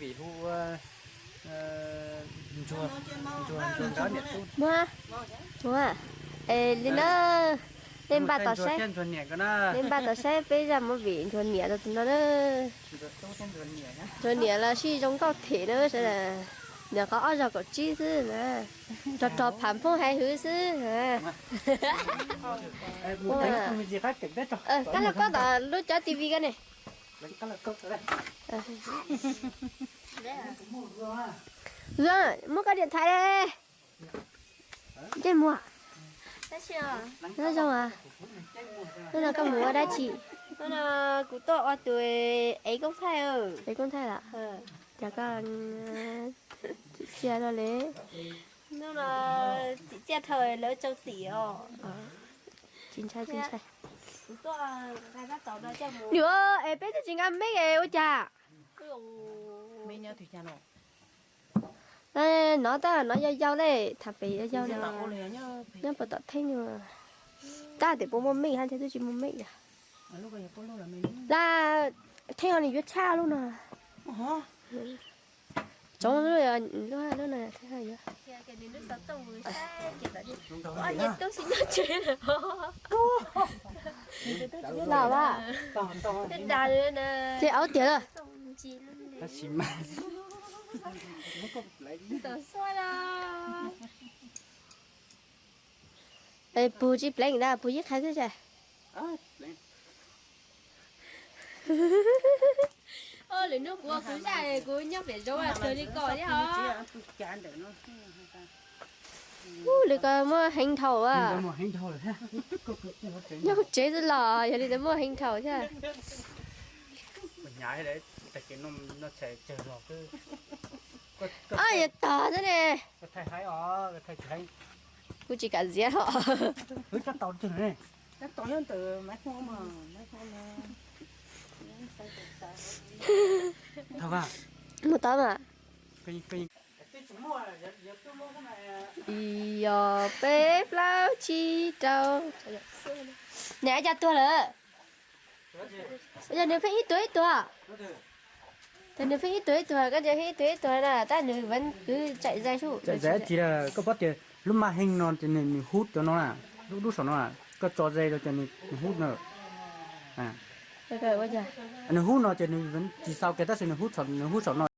Vim hu ua Ntsuag, Ntsuag, Ntsuag Nrab niam tub. Muaj, muaj. Es li na, nej npaj tau saib, nej npaj tau saib peb zaj movie Ntsuag niam rau tus no na. Ntsuag niam los sib zoo nkauj them na sawv daws. Nyuam qhuav ob zaug kaum tsib xwb na. Rog rog Phav Phooj hais hwv xwb. Kab Lauj Kaub tom lub cov T V ko ne. Muab koj điện thoại. Ntsej muag. Zoo, hnub no koj mus ua dab tsi? Hnub no kuv tuaj ua tus ev koob thaij. Ev koob thaij lawm? Cas koj txim txiaj luaj li. Hnub no txim txiaj dhau lawv tsau txim os. Tsis ntshai, tsis ntshai. Nws, es peb twb tsis nqa mic es ua cas? Nov tab nov yau yau ne, tham pem yau yau no, nyob puas tom theej. Tab tias puas muaj mic hab, ntshe twb tsis muaj mic yog. Laj theej no nws yuav tshaj lub no. Tsoov lub, lub no yuav. Los a, ces aub tiag lawm. Pug tsis pleev ntag, pug yeej qha xwb. Lwm hnub kuv ua kuv zaj kuv nyob pem zoov tuag li ko thiab os. Ub, li ko muaj heev dhau a. Nyob tsev xwb los yog li ntawd muaj heev dhau thiab. Ob, yog tog xwb ne. Kuv tsis kam ziab os. Mus tod mas. Ib, ob, peb, plaub, tsib, rau. Niam, cas tuag lawm? Yog nws pheej ib tuag ib tuag. Ces nws pheej ib tuag ib tuag, koj ntshe pheej ib tuag ib tuag na, tab nws vẫn cứ chạy dây suốt. Chạy dây tsis, koj paub tias lub maj heej no ces nws hub cov no na, lub dub saum no, koj tso dây rau ces nws hub no. Nws hub no ces nws tsis xau kiag tab sis nws hub saum no.